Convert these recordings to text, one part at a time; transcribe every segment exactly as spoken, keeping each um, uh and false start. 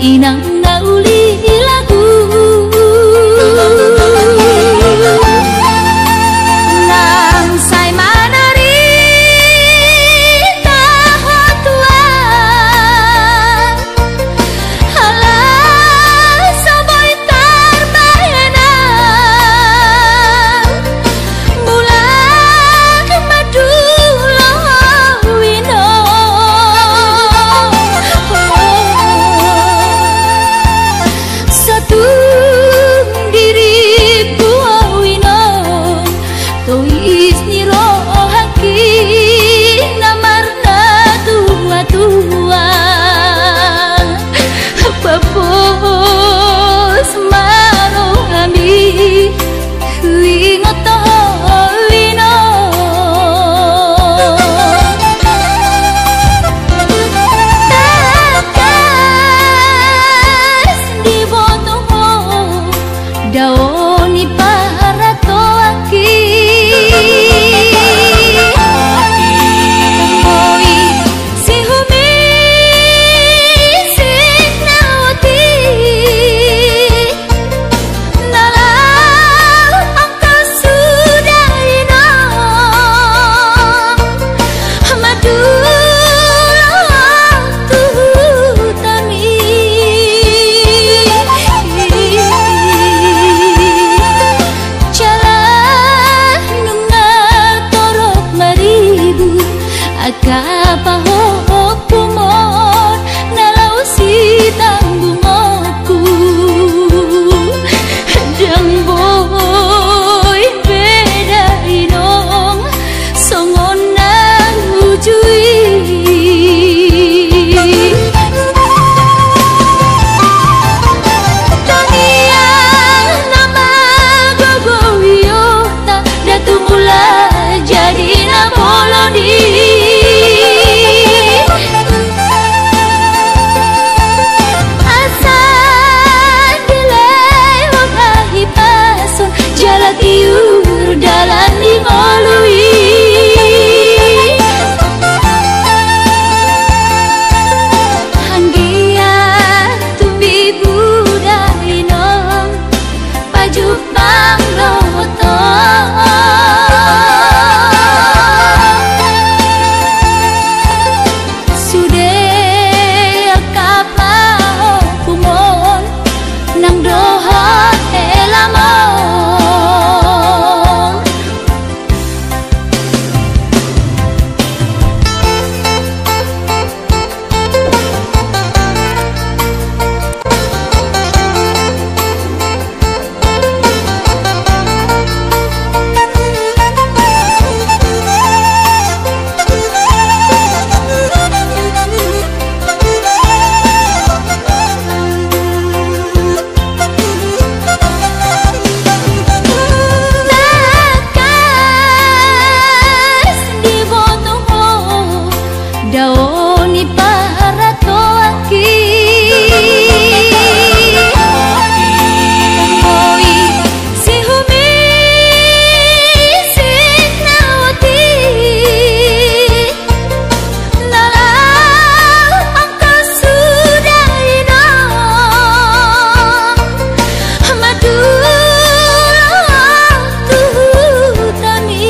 Inang na uli lagu, nang sai manari taho tuan, ala so boi tarbahenan, mulak ma dulu ho inong. Satung diringku ho inong, tois ni rohangki na marnatuatua. Papos ma rohami, huingot ho inong. Tangkas diboto ho dao ni paratoanki. Oi, sihumisik na oti, na laho angka suda inong, madula tu hutami. Jala nunga torop maribur angka pahompu mon na laho sitambungonku. Ndang boi beda inong songon na uju i. Tangiang na magogo i ota, nda tumula jadi na bolon i. Asa dilehon hahipason jala tiur dalan di ngolu i. Anggiat tumbi buda inong pajumpang dohot ho. Sude angka pahompu mon nang dohot helamon. Tangkas diboto ho dao ni paratoanki. Oi, sihumisik na oti, na laho angka suda inong, madula tu hutami.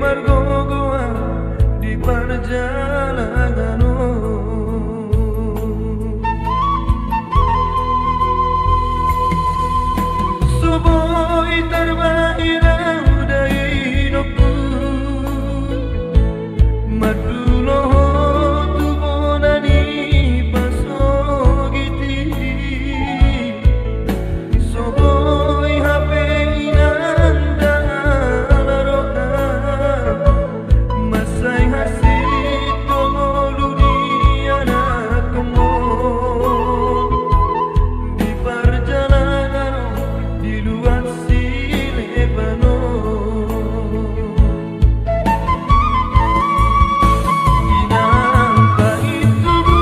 margogoan di parjalanan on. So boi tarbahen ahu da inongku, mandulohon tu bona ni pasogit i. So boi hape inang da ala roha mansai hasintongolu ni anakkon on di parjalanan on di luat sileban on. Inang paintubu,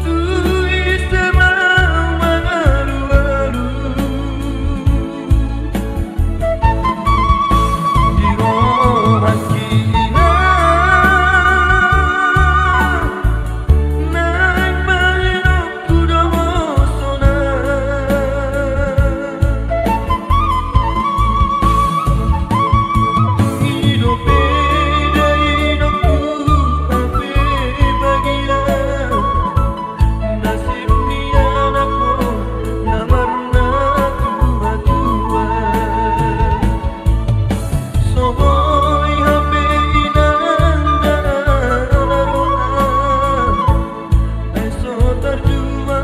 tu ise ma ahu mangalualu. Di rohangki inang, naeng bahen on tu dohosona. Dung i dope da inongku hape bagian nasib ni anakkon na marnatuatua. So boi hape inang da ala roha, ai so tardua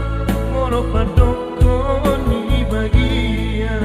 molo pandokkon ni bagian.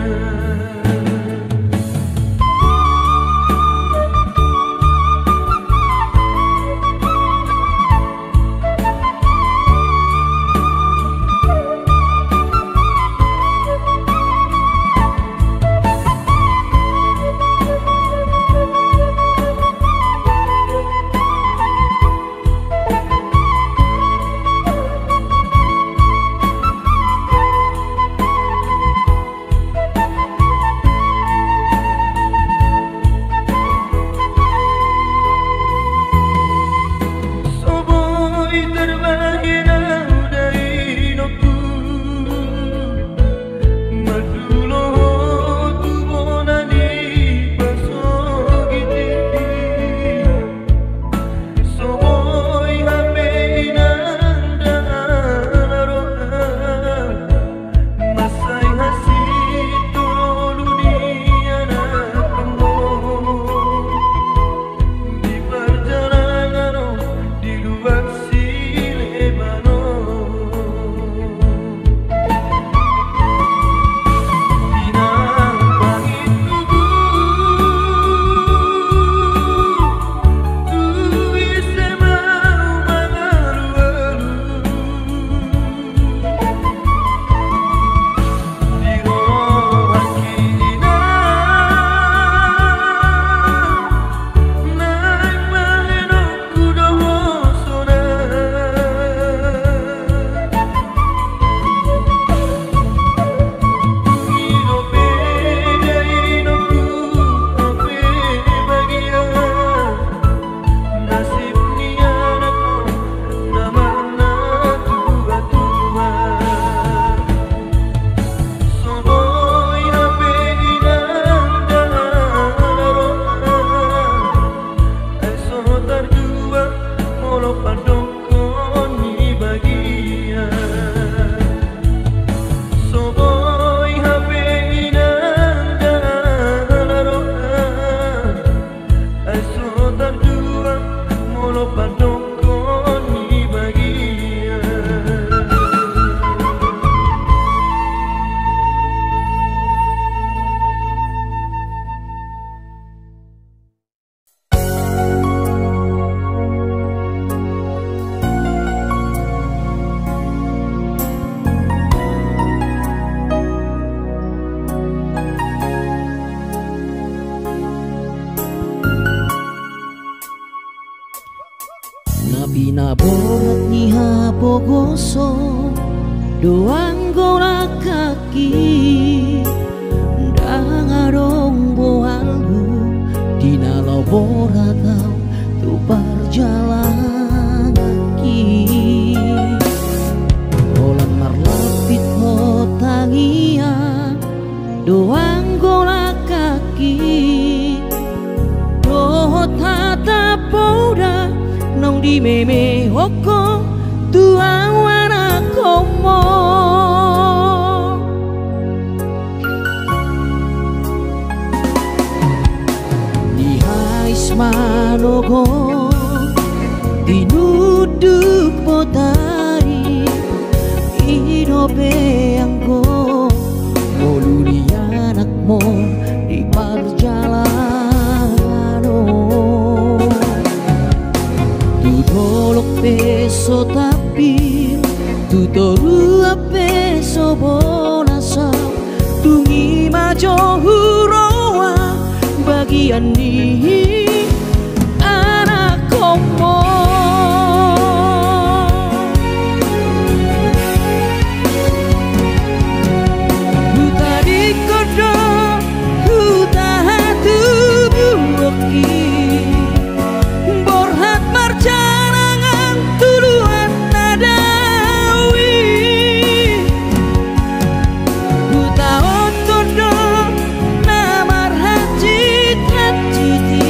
So boi tarbahen ahu da inongku, mandulohon tu bona ni pasogit i. So boi hape inang da ala roha, mansai hasintongolu ni anakkon on di parjalanan on di luat sileban on. Inang paintubu, tu ise ma ahu mangalualu. Di rohangki inang, naeng bahen on tu dohosona. Dung i dope da inongku hape bagian nasib ni anakkon na marnatuatua. So boi hape inang da ala roha, ai so tardua molo pandokkon ni bagian. So boi hape inang da ala roha, ai so tardua molo pandokkon ni bagian. Na pinaborat ni hapogoson do anggo langkangki, ndang adong boalhu di na laho borat ahu tu parjalananki. Holan marlapit ho tangiang do anggo langkangki, Meme ho tu ahu anakkonmu. Di hais manogot, tinunduk botari, i dope anggo ngolu ni anakmu di parjalanan. Tu dolok pe so tampil, tu toruan pe so bolas, dung i ma jo huroha bagian ni anakkonmu. Hutadingkon do huta hatubuhonki, borhat marjalangan tu luat na dao i. Hutaothon do na marhansit-hansit i,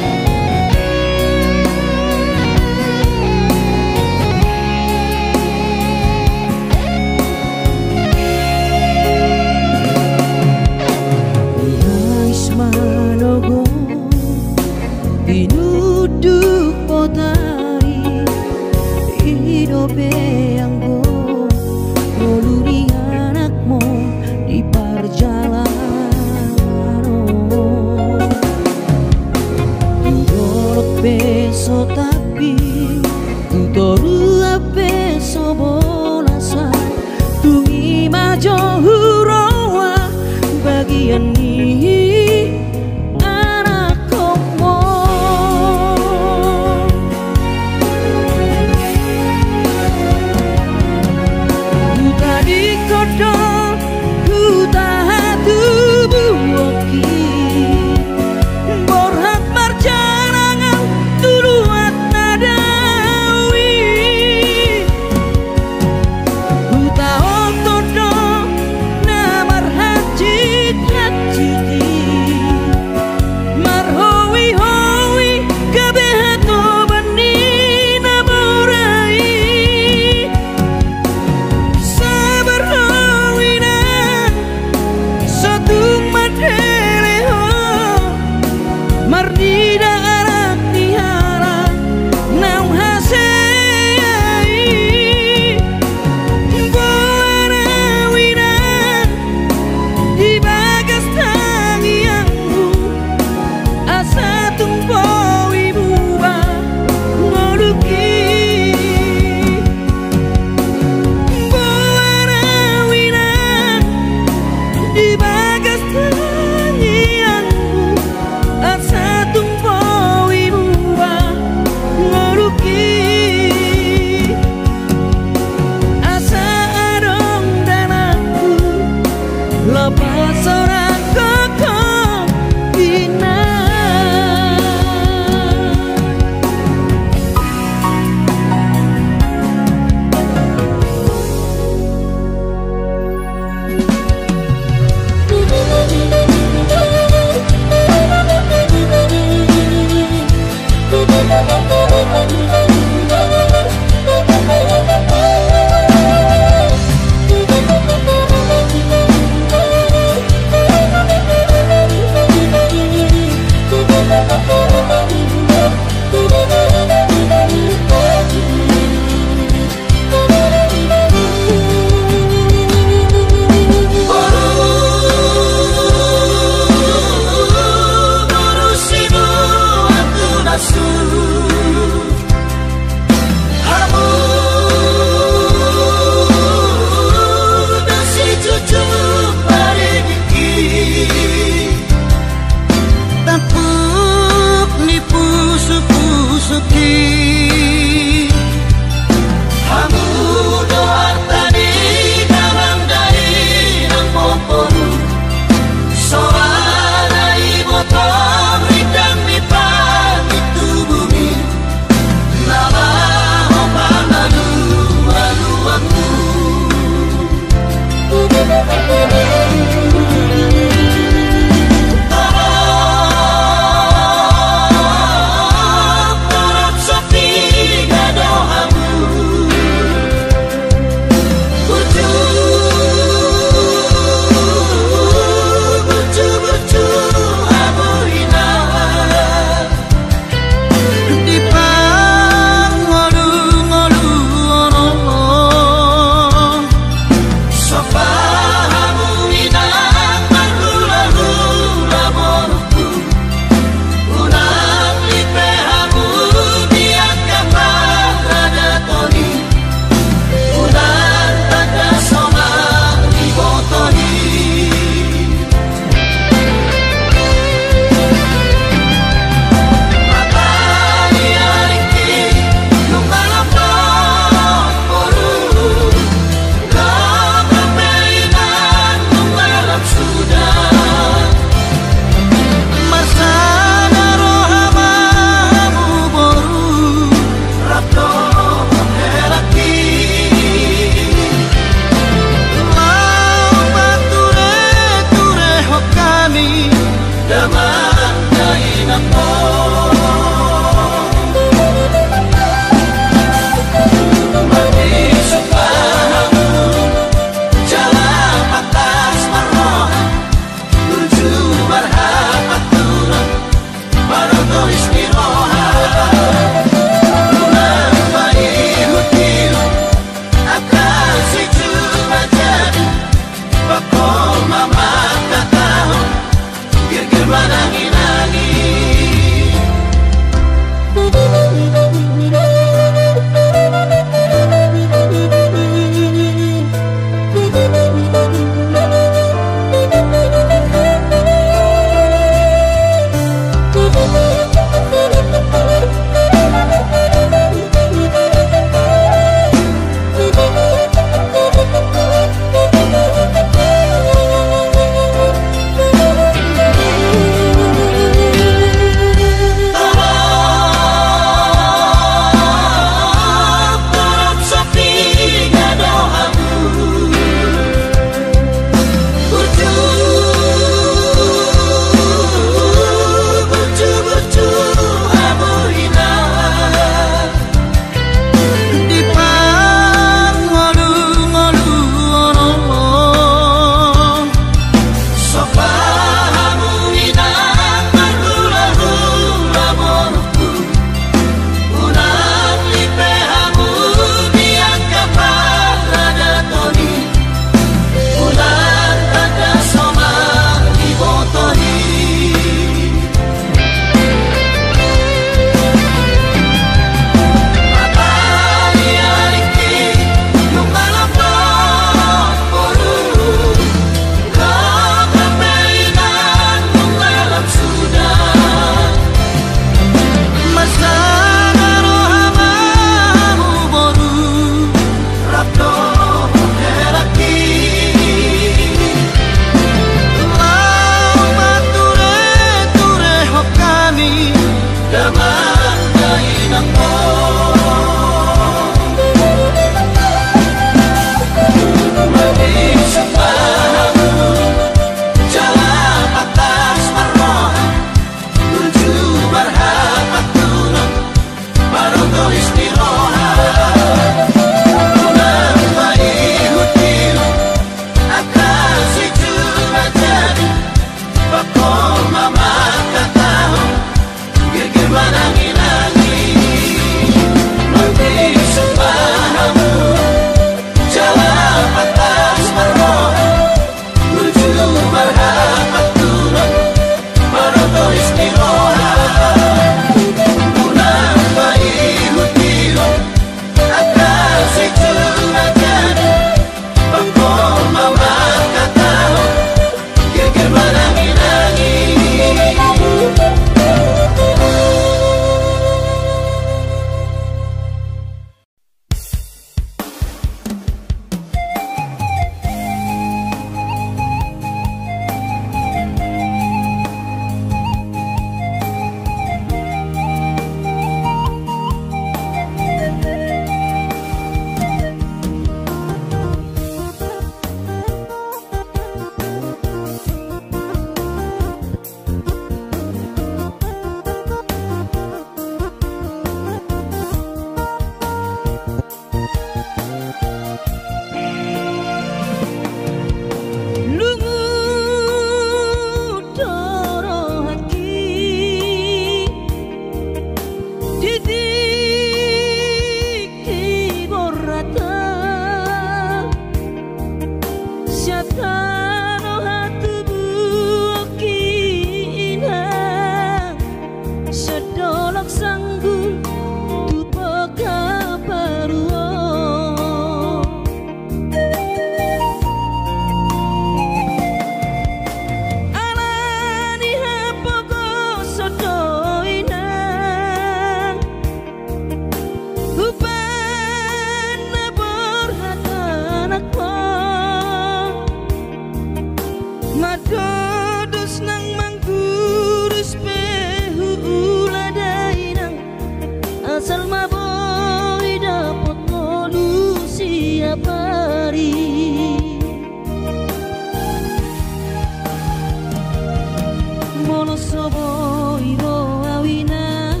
So boi ro au inang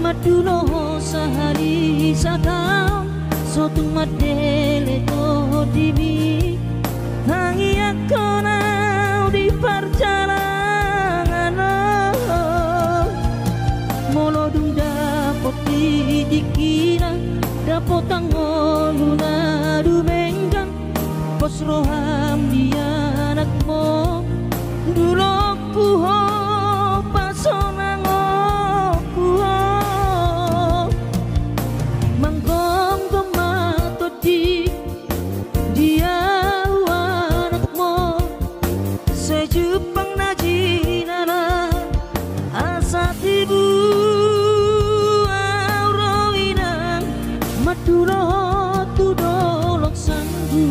mandulohon sahali sataon, so tung mandele tohondimi tangiangkon au di parjalangan on. Molo dung dapot di tingkina dapotan ngolu na dumenggan, pos roham di anakmu, dulokku ho, pasonangokku ho. Manggonggom ma tondi di au anakmu, sai jumpang na jinala asa tibu au ro inang mandulohon tu dolok sanggu.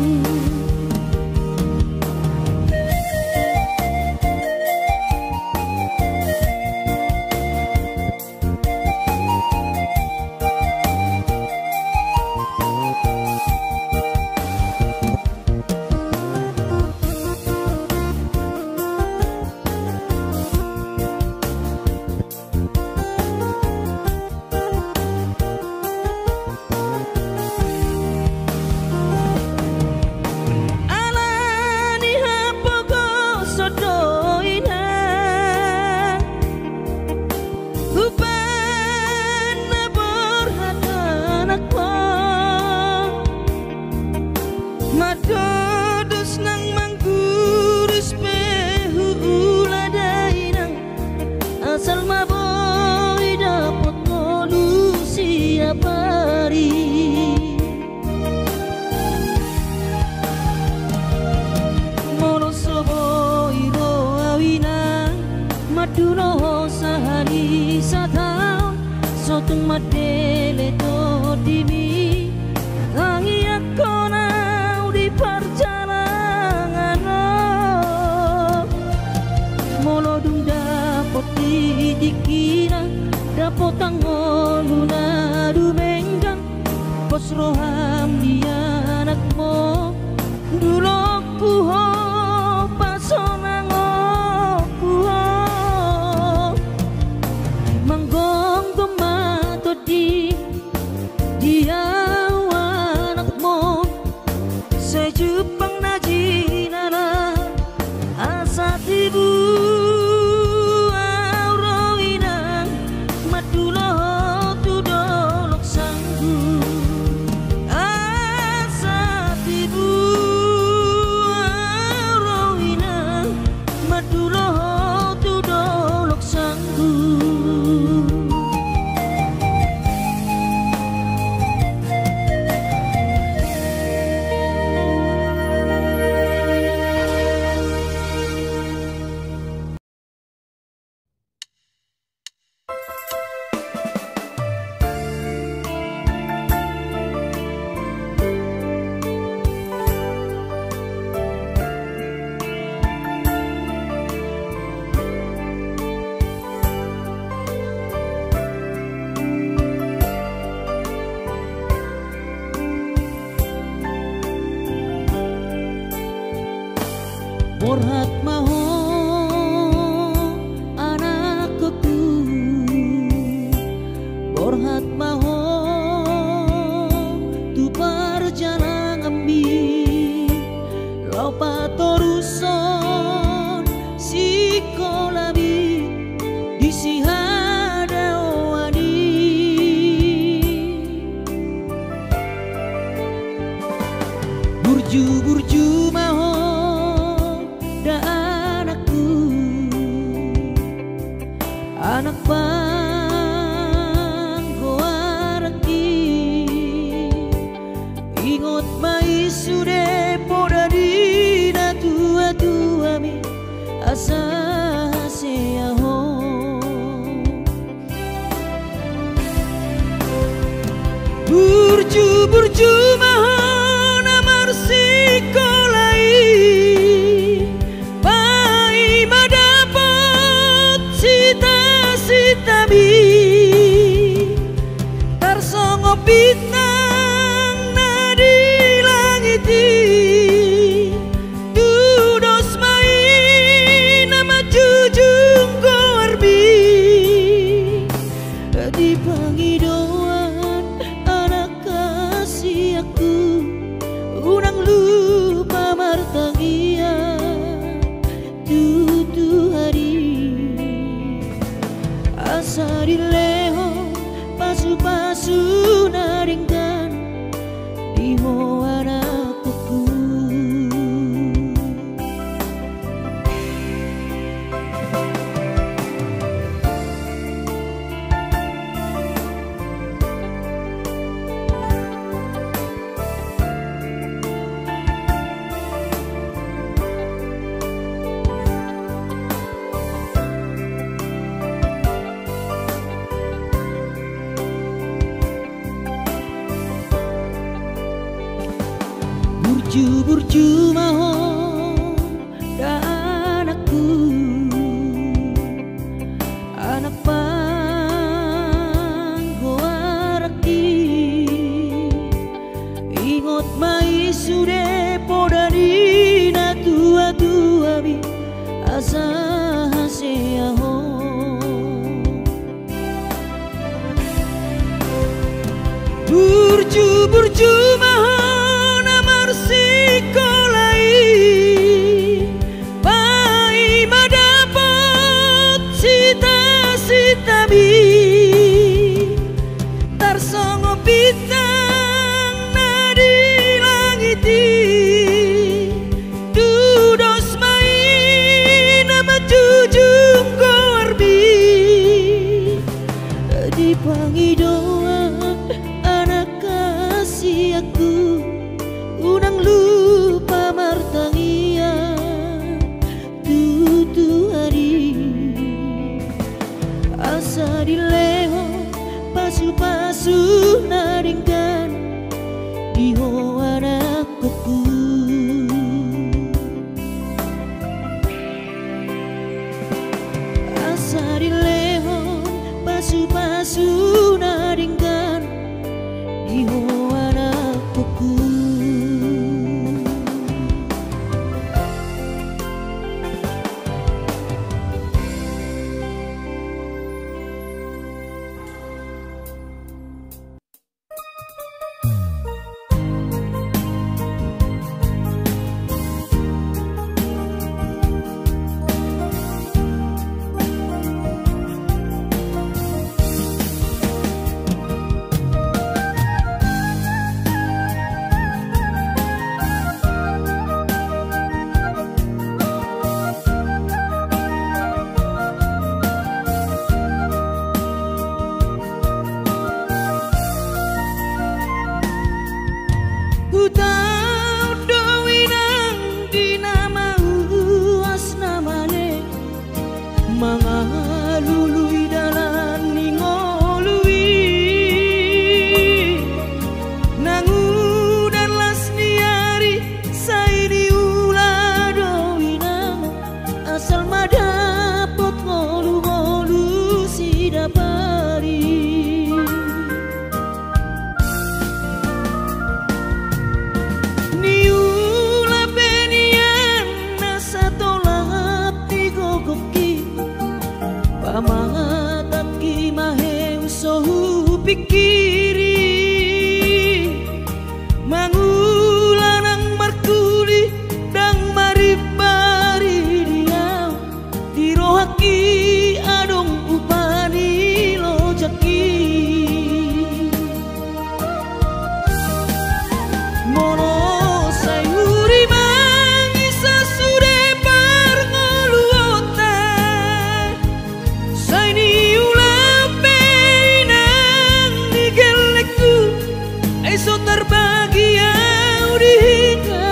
Ala ni hapogoson do inang, hubanna borhat anakmu, mandodos nang manggurus pe huula da inang, asal ma boi dapot ngolu siapari. Molo so boi ro au inang mandulohon sahali sataon, so tung mandele tohondimi tangiangkon au di parjalangan on. Molo dung dapot di tingkina dapotan ngolu na dumenggan, pos roham di anakmu, dulokku ho, pasonangokku ho. Manggonggom ma tondi di au anakmu, sai jumpang na jinala asa tibu au ro inang mandulohon tu dolok sanggu. Asa tibu au ro inang mandulohon tu dolok sanggu. Borhat ma ho anakku, borhat ma ho tu parjalanganmi, laho patorushon sikolami di sihadaoan i. Burju-burju ma ho da anakku, anak panggoaran i. Ingot ma i sude poda ni natua-tuami asa hasea ho. Burju-burju ma ho na marsikola i, paima dapot cita-citami, tarsongon bintang na di langit i. Tudos ma i na manjujung goar Burju-burju ma ho da anakku, anak panggoaranki. Ingot ma i sude poda ni natua-tuami, asa hasea ho. Burju-burju ma ho na marsikola i, paima dapot cita-citami. Tarsongon bintang na di langit i, tudos ma i na manjujung goarmi. Dipangido anak hasianku, unang lupa martangiang tu Tuhan i. Asa dilehon pasu-pasu na denggan di ho anakkonku. Asa dilehon pasu-pasu na denggan di ho anakkonku. Hutaon do inang di na mauas na male, mangalului dalan ni ngolu i. Nang udan las ni ari sai niula do inang, asal ma dapot ngolu-ngolu sidapari. Niula pe nian na satolap ni gogongki, pamatangki ma heu so hupingkiri. Mangula nang markuli ndang marimbar i di au, di rohangki adong upa ni lojangki. Molo sai huri mangisa sude parngoluonta, sai niula pe inang ni gellengku, ai so tarbagi au di hita.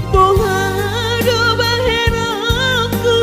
Boha do bahenonku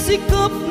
Singkop